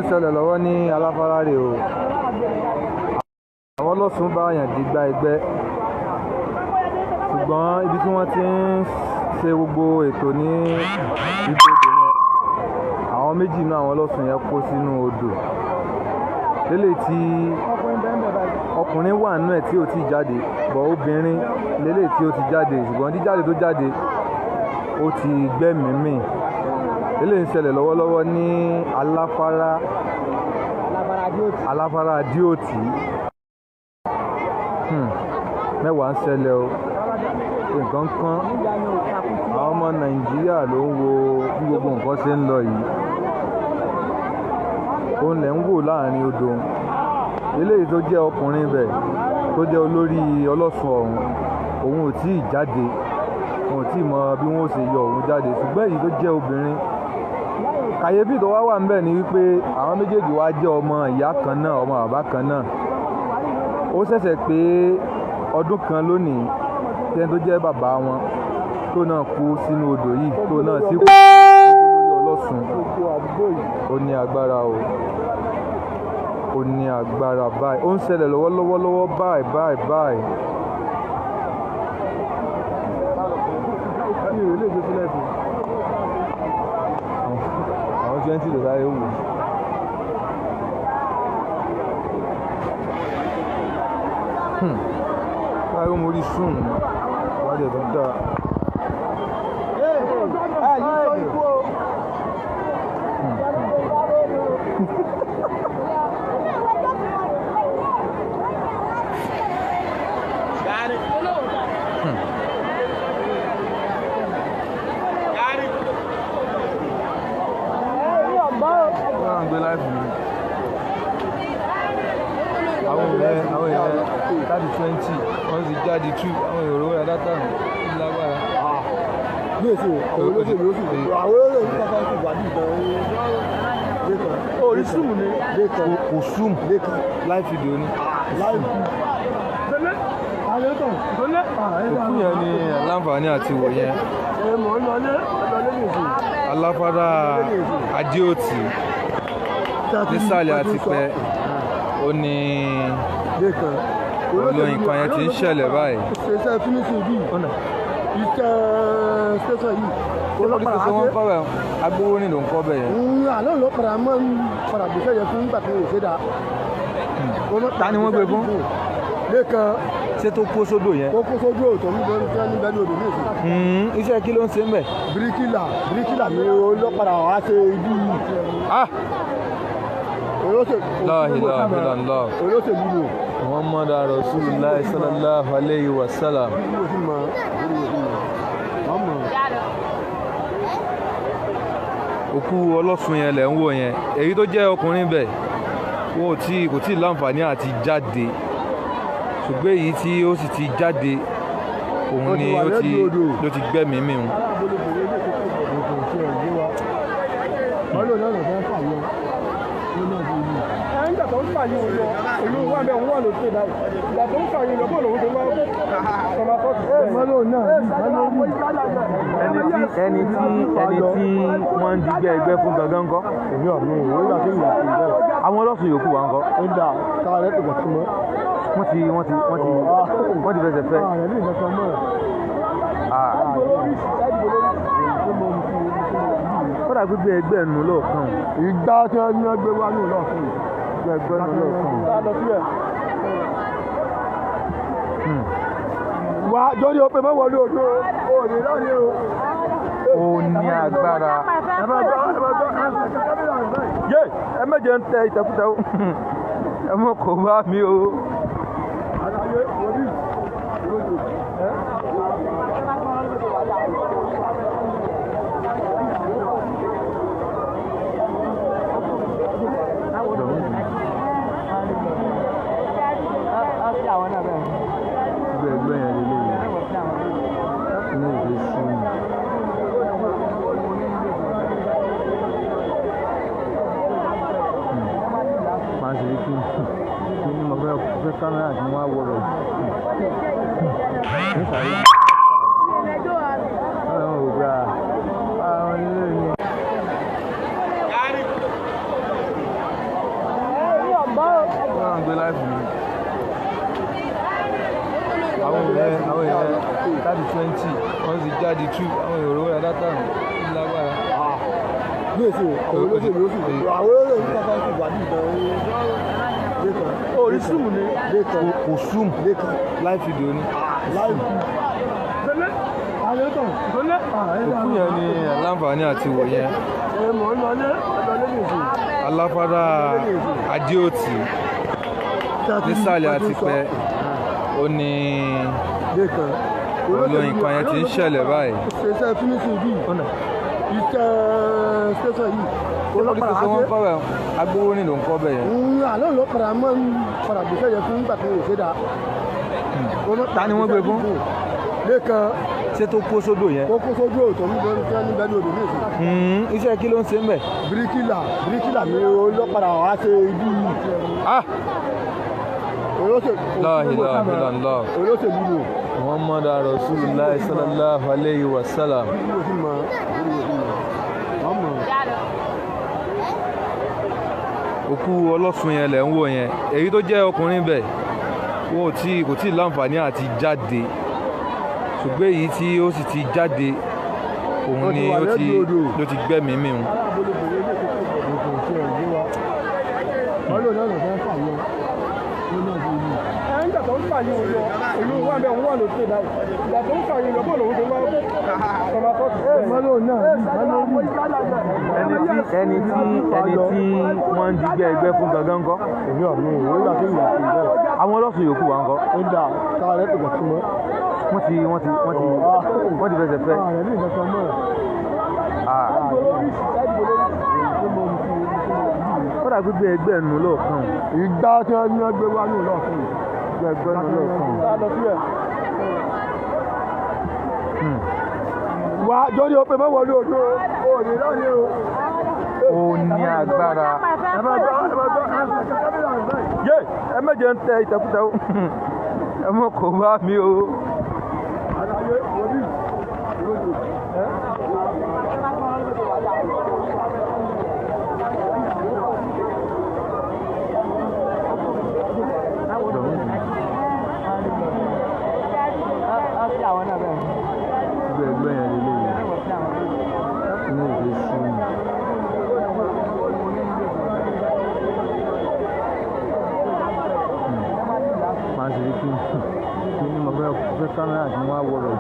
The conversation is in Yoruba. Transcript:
Ń ṣẹlẹ̀ lọ́wọ́ ní Aláfárá rè o. Àwọn ọlọ́sùn bá yàn dígbà ẹgbẹ́, ṣùgbọ́n ibi tí wọ́n ti ń ṣe gbogbo ètò ní ibi odò yẹn, àwọn méjì náà àwọn ọlọ́sùn yẹn kó sínú odò lélẹ̀ tí ọkùnrin wà nínú ẹ̀ tí ò tí ì jáde bọ̀, obìnrin lélẹ̀ tí ó ti jáde, ṣùgbọ́n jíjáde tó jáde ó ti gbẹ́mìí mì. Eléyìí ń ṣẹlẹ̀ lọ́wọ́lọ́wọ́ ní Aláfárá, Aláfárá Adéòtí. Mẹ́wàá ń ṣẹlẹ̀ o, nǹkan kan. Àwọn ọmọ Nàìjíríà ló ń wo bí gbogbo nǹkan ṣe ń lọ yìí. Òun lẹ̀ ń wò láàrin odò. Eléyìí tó jẹ́ ọkùnrin ibẹ̀, tó jẹ́ olórí ọlọ́sùn ọ̀hún, òun ò tí ì jáde, òun ò tí ì mọ bí wọ́n ó ṣe yọ òun jáde. Ṣùgbọ́n èyí tó jẹ́ obìnrin, kàyéfì tó wá wà ńbẹ̀ ni wípé àwọn méjèèjì wá jẹ́ ọmọ ìyá kan náà, ọmọ bàbá kan náà. Ó ṣẹ̀ṣẹ̀ pé ọdún kan lónìí tẹ́ni tó jẹ́ bàbá wọn tó náà kú sínú odò yìí, tó náà sì kú lórí ọlọ́sùn. Ó ní agbára o, ó ní agbára báyìí. Ó ń ṣẹlẹ̀ lọ́wọ́lọ́wọ́ lọ́wọ́ báyìí báyìí báyìí. Àwọn 20 ló sáré wò. Báyọ̀ mo rí sùn wájú ẹ̀ tó dáa. Wọ́n á gbé láìpẹ́ mi. Àwọn èèyàn láti 20, wọ́n sì jáde 2, àwọn èrò rẹ̀ dátà ní lágbára. Ní èsì àwọn olóṣèlú ó sì àwọn olóṣèlú kankan sì wà ní ìbọn lẹ́kan. Orí zoom ni. Lẹ́kan. Kò zoom. Lẹ́kan. Live video ni. Láì Òkú yẹn ni láǹfààní àti wò yẹn. Ẹ mọ̀ ń lọlé lọlé ní èsì. Aláfárá Adéòtí nísàlẹ̀ Àtìpẹ́, ó ní Lẹ́kan. Olóyin kan yẹn ti ń ṣẹlẹ̀ báyìí. Iṣẹ́ finishing bíi iṣẹ́ station yìí. Police station wọn kọ́ bẹ̀, agbowó ni ló ń kọ́ bẹ̀ yẹn. Àná ló padà mọ́ ń padà gbèsè yẹn fún nígbà tó yẹ ṣe dáa. Ta ni wọ́n gbé fún? Lẹ́kan. Ṣé tó kó sódò yẹn? Tó kó sójú òtò ń bẹ ní bẹ́ẹ̀ ní odò ní ìsìn. Iṣẹ́ kí ló ń ṣe ń bẹ̀? Bíríkìlà ni olópadà wá ṣe ibi yìí. Ah! Olóṣèlú. La ilaha illallah. Olóṣèlú ni o. Muhammad Rasulullah sallallahu alayhi wa sallam. Mo sì mọ̀, mo sì mọ̀. Wọ́n mọ̀. Òkú ọlọ́sùn yẹn lẹ̀ ń wò yẹn. Èyí tó jẹ́ ọkùnrin bẹ̀, wọn ò tí kò tí ì láǹfààní àti jáde. Ṣùgbọ́n èyí tí ó sì ti jáde, òun Ó ti ni wà ó ti lẹ́nu odò. ló ti gbẹ́mìí mì ń. Wọ́n lò náà fẹ́ fà yọ. Nígbà tó ń fà yín lọ, olú wà bẹ́ẹ̀, òun wà lókè báyìí. Ìgbà tó ń fà yín lọ, bóòlù òun tó wá tọmọ tó ti Wọ́n lò náà rí, wọ́n lò rí. Ẹni tí wọ́n ń digbẹ́ ẹgbẹ́ fún gangan ńkọ́? Èmi ò mú ìwé ìgbà tó ìwà sí bẹ́ẹ̀. Àwọn ọlọ́sùn yòókù wa ńkọ́? Ó dà tára rẹ̀ kò gbà sí mọ́. Wọ́n ti fẹsẹ̀ fẹ́. Ààrẹ ní ìfẹ́ mọ́. Ah. Kódà gbígbé ẹgbẹ́ ẹnu lọ́ọ̀kan. Ìgbà tí wọ́n ní wọ́n gbé wá ní ọlọ́ọ̀fún yìí. Gbígbé ẹgbẹ́ ẹnu lọ́ọ̀kan. Lọ síbẹ̀. Wà á jọ́rí o pé mọ́ wọlé odò o ò ní lọ́ọ̀ni o. Ó ní agbára. Ẹ máa gbọ́, ẹ máa gbọ́, ẹ máa gbọ́ kámẹ́rà rẹ̀ báyìí. Yé, ẹ méje ń tẹ ìtẹkùtẹ o. Ẹ mọ kò bá mi o. Àlàyé wọlé ìlódò. Gbígbé ẹgbẹ́ yẹn lélẹ́yìn. Inú ìwé sùn. Máa ṣe kí kí ni mo fẹ́ fẹ́ kámẹ́rà tí wọ́n á wọ rẹ̀. Nísàlẹ̀. Ọlọ́run ò gbà àwọn ilé ni. 20, wọ́n sì jáde 2. Àwọn èrò ra dátà lágbára. Ní èsì àwọn olóṣèlú ó sì àwọn olóṣèlú kankan sì wà ní ìbọn lẹ́kàn. Orí zoom ni. Lẹ́kàn. Kò zoom. Lẹ́kàn. Live video ni. Live. Òkú yẹn ni láǹfààní àti wò yẹn. Aláfárá Adéòtì nísàlẹ̀ Àtìpẹ́ ó ní olóyin kan yẹn ti ń ṣẹlẹ̀ báyìí. Iṣẹ́ finishing bíi iṣẹ́ station yìí. Olùkọ́ sọ wọ́n kọ́ bẹ̀ agbowórin ló ń kọ́ bẹ̀ yẹn. Àlọ́ ló padà mọ́ ń padà gbèsè yẹn fún nígbà tó yẹ ṣe dáa. Ta ni wọ́n gbé fún? Lẹ́kan. Ṣé tó kó sódò yẹn? Ó kó sódò tó ń bẹ́ẹ̀ ní bẹ́ẹ̀ ní odò ní ìsìn. Iṣẹ́ kí ló ń ṣe ń bẹ̀? Bíríkìlà ni ó lọ padà wá ṣe ibi yìí. La ilaha illallah. Olóṣèlú ni. Muhammad Rasulullah sallallahu alayhi wa sallam. Òkú ọlọ́sùn yẹn lẹ̀ ń wò yẹn. Èyí tó jẹ́ ọkùnrin bẹ̀ wọn kò tí ì láǹfààní àti jáde. Ṣùgbọ́n èyí tí ó sì ti jáde òun ni ó ti gbẹ́mìí mì ń. Nígbà tó ń fà yín lọ, ìlú wà bẹ́ẹ̀ òun wà lókè báyìí. Ìgbà tó ń fà yín lọ, bóòlù òun tó wá tọmọtọ́sì. Ẹni tí wọ́n ń digbẹ́ ẹgbẹ́ fún gangan ńkọ́? Èmi ò ní ìwé ìgbà tó yẹ kí n bẹ́ẹ̀. Àwọn ọlọ́sùn yòókù wa ńkọ́? Ó dà táwa rẹ̀ tòkàn sí mọ́. Wọ́n ti fẹsẹ̀ fẹ́. Ààrẹ ní ìfẹsẹ̀ mọ́. Kódà gbígbé ẹgbẹ́ nù lọ́ọ̀kan. Ìgbà tí wọ́n ní wọ́n gbé wá nù lọ́ọ̀kan. Gbígbé ẹgbẹ́ nù lọ́ọ̀kan. Wá jọ́ni o pé mọ́ wọlé odò òní lọ́ọ̀ni o. Ó ní agbára. Yé ẹ méje ń tẹ ìtẹkùtẹ o. Ẹ mọ̀ kó bá mi o. Gbígbé ẹgbẹ́ yẹn lélẹ́yìn ní ìdí sí i. Máa ṣe kí ní mo fẹ́ kámẹ́rà tí wọ́n á wọ̀ rẹ̀.